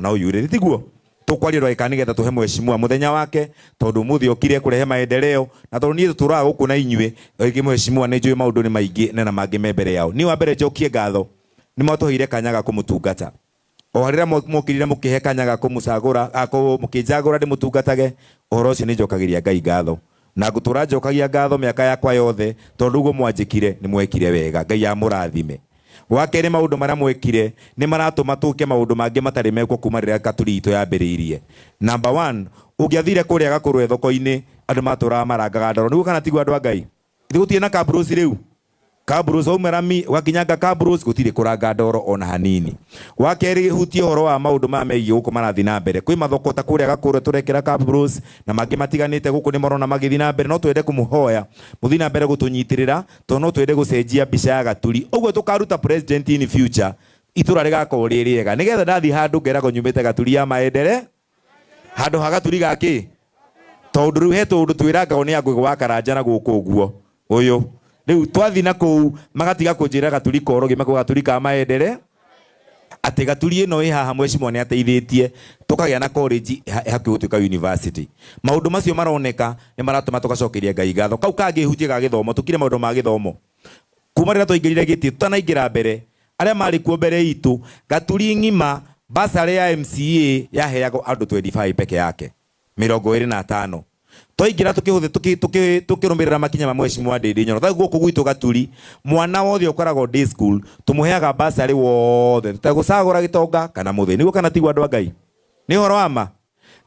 Na ũyũ rĩ tiguo tũkwaria ndagĩka nĩgetha tũhe mheshimiwa mũthenya wake, tondũ ũmũthĩ okire kũrehe maendeleo, na tondũ niĩ tũtũraga gũkũ na inyuĩ rĩngĩ mheshimiwa nĩ njũĩ maũndũ nĩ maingĩ na mangĩ me mbere yao. Niĩ wa mbere njokie ngatho nĩ mwatũheire kanya ga kũmũtungata o rĩrĩa mwokire mũkĩhe kanya ga kũmũcagũra, mũkĩnjagũra ndĩmũtungatage. Ũhoro ũcio nĩ njokagĩria Ngai ngatho, na ngũtũra njokagia ngatho mĩaka yakwa yothe, tondũ ũguo mwanjĩkire nĩ mwekire wega. Ngai amũrathime. Wa kerĩ, maũndũ marĩa mwekire nĩ maratũma tũke maũndũ mangĩ matarĩ mekwo kuma rĩrĩa Gaturi itũ yambĩrĩirie. Number one, ũngĩathire kũrĩa Gakũrwe thoko-inĩ, andũ matũraga marangaga ndoro. Nĩguo kana tiguo, andũ a Ngai? Gũtirĩ na kabrusi rĩu, kabrusi wauma rami ũgakinyanga kabrusi, gũtirĩ kũranga ndoro ona hanini. Wa kerĩ, hutie ũhoro wa maũndũ maya megiĩ gũkũ marathiĩ na mbere. Kwĩ mathoko ta kũrĩa Gakũrwe tũrekĩra kabrusi na mangĩ matiganĩte gũkũ nĩ marona magĩthiĩ na mbere. No twende kũmũhoya mũthiĩ na mbere gũtũnyitĩrĩra, tondũ no twende gũcenjia mbica ya Gaturi ũguo tũkaruta president in future, itũra rĩgakorwo rĩ rĩega, nĩgetha ndathiĩ handũ ngeragwo nyumĩte Gaturi ya maendere handũ ha Gaturi gakĩ, tondũ rĩu he tũndũ twĩrangagwo nĩ angũgĩ wa Karanja na gũkũ ũguo ũyũ. Rĩu twathiĩ na kũu magatiga kũnjĩra Gaturi korogi, makauga Gaturi ka maendere, atĩ Gaturi ĩno ĩ haha mheshimiwa nĩ ateithĩtie tũkagĩa na college hakuhĩ gũtuĩka university. Maũndũ macio maroneka nĩ maratũma tũgacokeria Ngai ngatho. Kau kangĩ hutie ga gĩthomo, tũkire maũndũ ma gĩthomo kuma rĩrĩa twaingĩrire gĩtĩ, tũtanaingĩra mbere arĩa marĩ kuo mbere itũ. Gaturi ng'ima basarĩ ya MCA yaheagwo andũ 25 peke yake, 25. Twaingĩra tukĩrũmĩrĩra makinya ma mheshimiwa Ndindi Nyoro, thaa gũkũ gwitũ Gaturi mwana wothe ũkoragwo day school tũmũheaga basarĩ wothe, tũtegũcagũra gĩtonga kana mũthĩni. Nĩguo kana tiguo, andũ a Ngai? Nĩ ũhoro wa ma.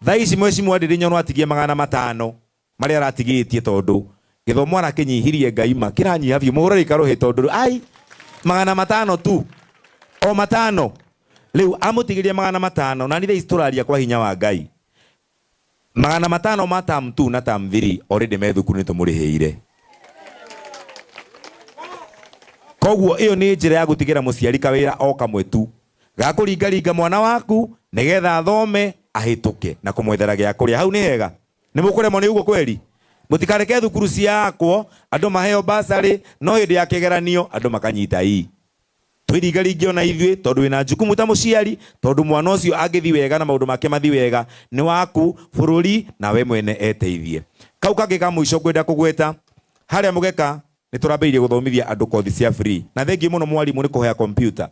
Thaa ici mheshimiwa Ndindi Nyoro atigie 500 marĩa aratigĩtie, tondũ gĩthomo arakĩnyihirie Ngai ma kĩranyiha biũ. Mũhũre ikarũhĩ, tondũ ai 500 tu, o matano rĩu amũtigĩrie 500. Na nĩ thaa ici tũraria, kwa hinya wa Ngai, 500 ma term 2 na term 3 already me thukuru, nĩ tũmũrĩhĩire. Koguo ĩyo nĩ njĩra ya gũtigĩra mũciari kawĩra o kamwe tu ga kũringaringa mwana waku nĩgetha athome ahĩtũke na kũmwethera gĩa kũrĩa. Hau nĩ hega, nĩ mũkũremwo nĩ ũguo kweri. Mũtikareke thukuru ciakwo andũ maheo basarĩ, no hĩndĩ ya kĩgeranio andũ makanyita ii. Twĩringaringe ona ithuĩ, tondũ wĩna jukumu ta mũciari, tondũ mwana ũcio angĩthi wega na maũndũ make mathi wega, nĩ waku bũrũri na we mwene eteithie. Kau kangĩ ka mũico ngwenda kũgweta, harĩa mũgeka nĩ tũrambĩrĩirie gũthomithia andũ kothi cia free, na thengiũ mũno mwarimũ nĩ kũhoya computer,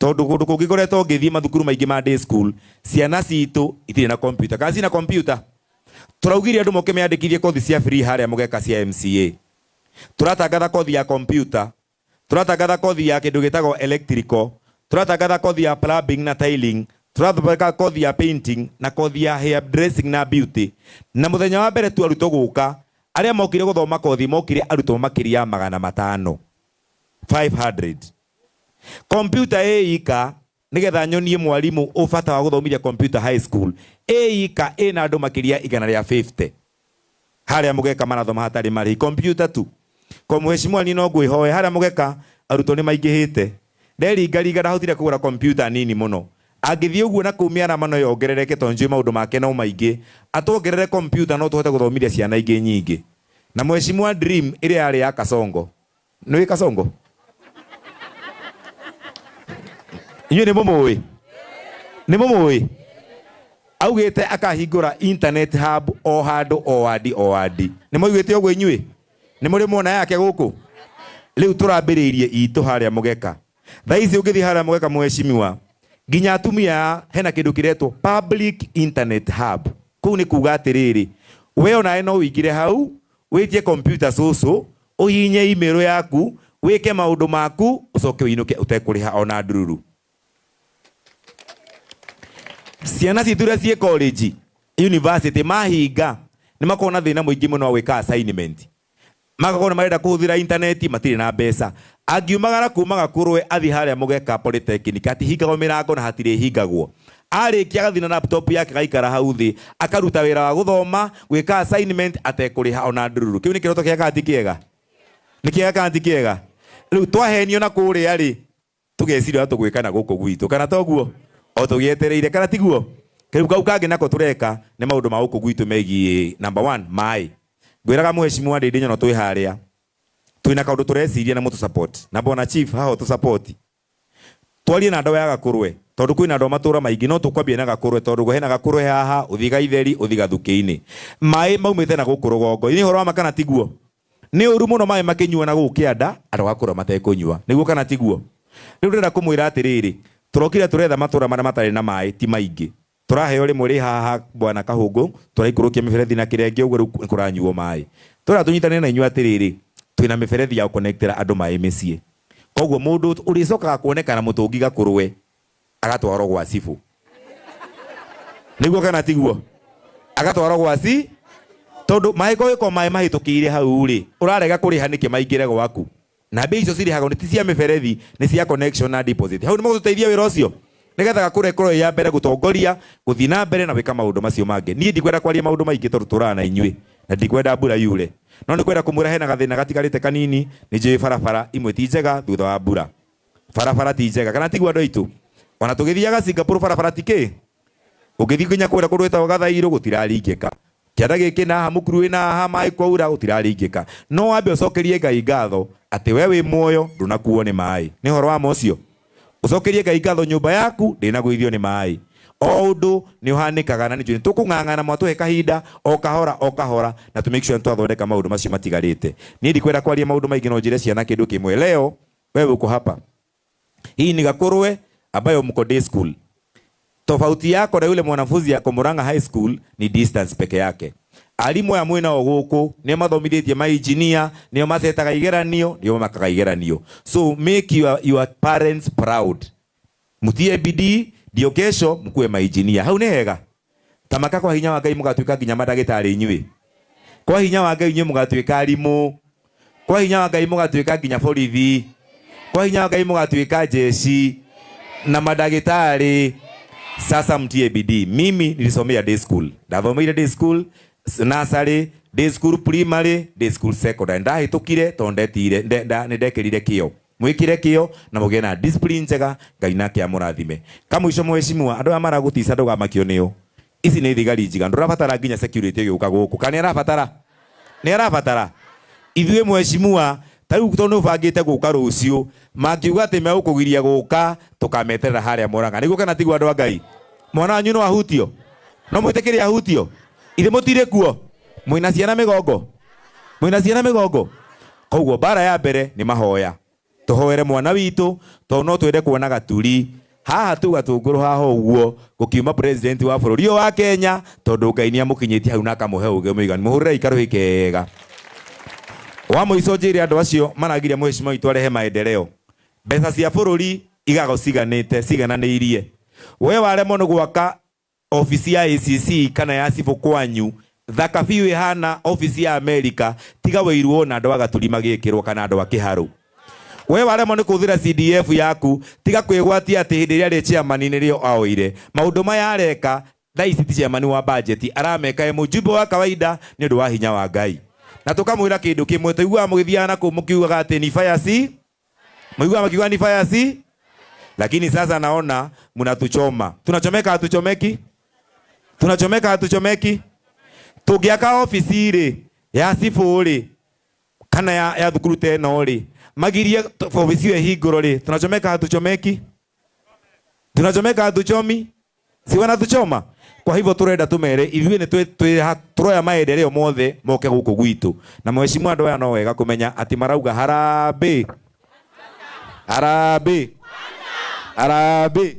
tondũ kũndũ kũngĩ ngoretwo ngĩthiĩ, mathukuru maingĩ ma day school, ciana citũ itirĩ na computer kana cina computer. Tũraugire andũ moke meyandĩkithie kothi cia free harĩa mũgeka cia MCA. Tũratangatha kothi ya computer, tũratangatha kothi ya kĩndũ gĩtagwo electrical, tũratangatha kothi ya plumbing na tiling, tũrathondeka kothi ya painting na kothi ya hair dressing na beauty. Na mũthenya wa mbere tu arutwo gũka, arĩa mokire gũthoma kothi mokire arutwo makĩria ya 500, 500. Computer ĩ ika, nigetha nyonie mwarimu ũbata wa gũthomithia computer high school, ĩ ika ĩna andũ makĩria 150 harĩa mũgeka marathoma hatarĩ marĩhi, computer tu. Kwa mheshimiwa, ni no ngwĩhoe, harĩa mũgeka arutwo nĩ maingĩhĩte, nderingaringa ndahotire kũgũra computer nini mũno. Angĩthiĩ ũguo na kũu mĩarama no yongerereke, tondũ njũĩ maũndũ make no maingĩ, atwongerere computer no tũhote gũthomithia ciana ingĩ nyingĩ. Na mheshimiwa, dream ĩrĩa yarĩ ya Kasongo, nĩ Kasongo, inyuĩ nĩ mũmũĩ, nĩ mũmũĩ, augĩte akahingũra internet hub o handũ, o wadi o wadi. Nĩ mũiguĩte ũguo inyuĩ? Nĩ mũrĩ muona yake gũkũ? Rĩu tũrambĩrĩirie itũ harĩa mũgeka. Thaa ici ũngĩthiĩ harĩa mũgeka, mheshimiwa, nginya atumia hena kĩndũ kĩretwo public internet hub. Kũu nĩ kuga atĩrĩrĩ, we onawe no ũingĩre hau wĩtie computer cũcũ, ũhihinye email yaku, wĩke maũndũ maku, ũcoke ũinũke ũtekũrĩha ona ndururu. Ciana citũ iria ciĩ college, university, mahinga nĩ makoragwo na thĩna mũingĩ mũno wa gwĩka assignment, magakorwo nĩ marenda kũhũthĩra intaneti, matirĩ na mbeca. Angiumagara kuma Gakũrwe athiĩ harĩa mũgeka polytechnic, hatihingagwo mĩrango na hatirĩ hingagwo. Arĩkia agathiĩ na laptop yake, gaikara hau thĩ, akaruta wĩra wa gũthoma, gwĩka assignment atekũrĩha ona ndururu. Kĩu nĩ kĩroto kĩega kana ti kĩega? Nĩ kĩega kana ti kĩega? Rĩu twahenio na kũrĩa rĩ, tũgeciria ũrĩa tũgwĩka na gũkũ gwitũ, kana toguo o tũgĩetereire, kana tiguo? Kĩu kau kangĩ nako tũreka nĩ maũndũ ma gũkũ gwitũ megiĩ number one maĩ. Ngwĩraga mheshimiwa Ndindi Nyoro, twĩ harĩa twĩna kaũndũ tũreciria na mũtũ support na bwana chief haho tũ support, twarie na ndawa ya Gakũrwe. Tondu kwina andu a matura maingi no tukwambia na Gakurwe, tondu hena Gakurwe haha, uthi Gaitheri, uthi Gathuki-ini. Mai maumite na guku rugongo. Ni horo wa makana tiguo. Ni uru muno mai makinyua na guku kianda, andu gakurwa matekunyua. Niguo kana tiguo. Riu ndĩrenda kumwira atiriri, turokire turetha matura maria matari na mai ti maingi. Turaheo rimwe ri haha bwana Kahungu, turaikurukia miberethi na kirenge uguo riu kuranyuo mai. Turera tunyitane na inyuĩ atiriri, twina miberethi ya guconnectera andu mai miciĩ. Koguo mundu uricokaga kuonekana mutungi Gakurwe agatwarwo gwa cibu. Niguo kana tiguo? Agatwarwo gwa ci tondu mai ko mai mahitukiire hau ri, urarega kuriha niki maingire gwaku. Na mbia icio cirihagwo ti cia miberethi, ni cia connection na deposit. Hau ni mugututeithia wira ucio nigetha Gakure ĩkorwo ĩ ya mbere gutongoria guthii na mbere na gwika maundu macio mangi. Niĩ ndikwenda kwaria maundu maingi tondu tũraga na inyuĩ na ndikwenda mbura yure, no nĩ kwenda kũmwĩra hena gathĩna gatigarĩte kanini. Nĩ njũĩ barabara imwe ti njega thutha wa mbura, barabara ti njega kana tiguo andũ aitũ? Ona tũgĩthiaga Singapore barabara ti kĩ, ũngĩthiĩ nginya kũrĩa kũndũ gwĩtagwo Gathairũ gũtiraringĩka. Kĩanda gĩkĩ na haha mũkuru wĩna haha maĩ kwaura gũtiraringĩka. No wambe ũcokerie Ngai ngatho atĩ we wĩ muoyo ndũnakuo nĩ maĩ. Nĩ ũhoro wa ma ũcio? Ũcokerie Ngai ngatho nyũmba yaku ndĩnagũithio nĩ maĩ. O ũndũ nĩ ũhanĩkaga na nĩ tũkũng'ang'ana mwatũhe kahinda o kahora o kahora na tũ make sure nĩtwathondeka maũndũ macio matigarĩte. Niĩ ndikwenda kwaria maũndũ maingĩ no njĩre ciana kĩndũ kĩmwe. Leo wewe uko hapa, hii ni Gakurwe ambayo mko day school. Tofauti yako na yule mwanafunzi yako Murang'a High School ni distance peke yake. Alimu aya mwina o guku nio mathomithĩtie ma engineer, nio macetaga igeranio, nio makaga igeranio. So make your parents proud. Mutie bidii ndio kesho mkuwe ma engineer. Hau nĩ hega. Tamaka kwa hinya wa Ngai mugatuĩka nginya mandagĩtarĩ inyuĩ. Kwa hinya wa Ngai inyuĩ mugatuĩka arimũ. Kwa hinya wa Ngai mugatuĩka nginya borithi. Kwa hinya wa Ngai mugatuĩka jeshi na mandagĩtarĩ. Sasa mtie bidii. Mimi nilisomea day school. Ndathomeire day school, nursery, day school primary, day school secondary. Ndahĩtũkire tondũ ndetire, nĩ ndekĩrire kĩo. Mwĩkĩre kĩo na mũgĩe na discipline njega, Ngai nake amũrathime. Kamũico mheshimiwa, andũ aya maragũtica ndũgamakio nĩo. Ici nĩ thigari njega, ndũrabatara nginya security ĩgĩũka gũkũ. Kana nĩ arabatara? Nĩ arabatara? Ithuĩ mheshimiwa, ta rĩu tondũ nĩ ũbangĩte gũka rũciũ, mangiuga atĩ megũkũgiria gũka, tũkameterera harĩa Murang'a. Nĩguo kana tiguo andũ a Ngai? Mwana wanyu no ahutio? No mwĩtĩkĩre ahutio? Ithe mũtirĩ kuo? Mwĩna ciana mĩgongo? Mwĩna ciana mĩgongo? Koguo mbara ya mbere nĩ mahoya. Tũhoere mwana witũ tondũ no twende kuona Gaturi haha tu Gatũngũrũ haha ũguo gũkiuma president wa bũrũri ũyũ wa Kenya, tondũ Ngai nĩ amũkinyĩtie hau na akamũhe ũgĩ mũiganu. Mũhũrĩre karũhĩ kega. Wa mũico njĩre andũ acio maragiria mheshimiwa witũ arehe maendeleo. Mbeca cia bũrũri igago ciganĩte, cigananĩirie. We waremwo nĩ gwaka ofici ya ACC kana ya cibũ kwanyu, thaka biũ ĩhana ofici ya Amerika, tiga wĩirwo na andũ a Gaturi magĩkĩrwo kana andũ a Kĩharũ. We waremwo nĩ kũhũthĩra CDF yaku, tiga kwĩgwatia atĩ hĩndĩ ĩrĩa arĩ chairman nĩrĩo aoire. Maũndũ maya areka thaa ici ti chairman wa budget, arameka e mũjumbe wa kawaida nĩ ũndũ wa hinya wa Ngai. Na tũkamwĩra kĩndũ kĩmwe, tũiguaga mũgĩthiaga na kũu mũkiugaga atĩ ni fire si, mũiguaga makiuga ni fire si, lakini sasa naona mnatuchoma. Tunachomeka hatuchomeki? Tunachomeka hatuchomeki? Tũngĩaka ofici rĩ ya cibũ rĩ kana ya thukuru ta ĩno rĩ, magirie ofici ĩyo ĩhingũrwo rĩ, tunachomeka hatuchomeki? Tunachomeka hatuchomi? Si wanatuchoma? Kwa hivyo turenda tumere ithuĩ nĩ turoya maendeleo mothe moke gũkũ gwitũ. Na mheshimiwa andũ aya no wega kũmenya atĩ marauga harambee, harambee, harambee.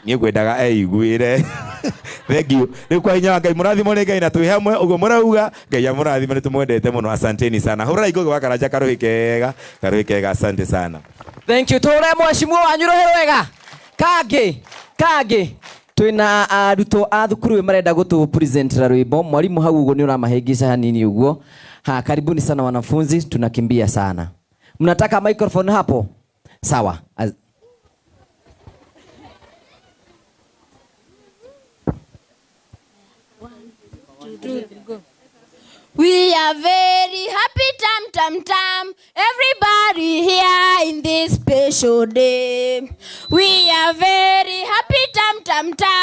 Niĩ ngwendaga eiguĩre. Thank you. Rĩu kwa hinya wa Ngai mũrathimwo nĩ Ngai na twĩ hamwe ũguo mũrauga. Ngai amũrathime, nĩ tũmwendete mũno. Asanteni sana. Hũrai ngũgĩ wa Karanja karũhĩ kega, karũhĩ kega. Asante sana. Thank you. Tũhũre mheshimiwa wanyu rũhĩ rwega. Kangĩ, kangĩ. Twĩna arutwo a thukuru ũyũ marenda gũtũ presentera rwĩmbo. Mwalimu hau ũguo nĩ ũramahĩngĩca hanini ũguo. Ha, karibuni sana wanafunzi, tunakimbia sana. Mnataka microphone hapo? Sawa. We are very happy, tam, tam, tam. Everybody here in this special day. We are very happy, tam, tam, tam.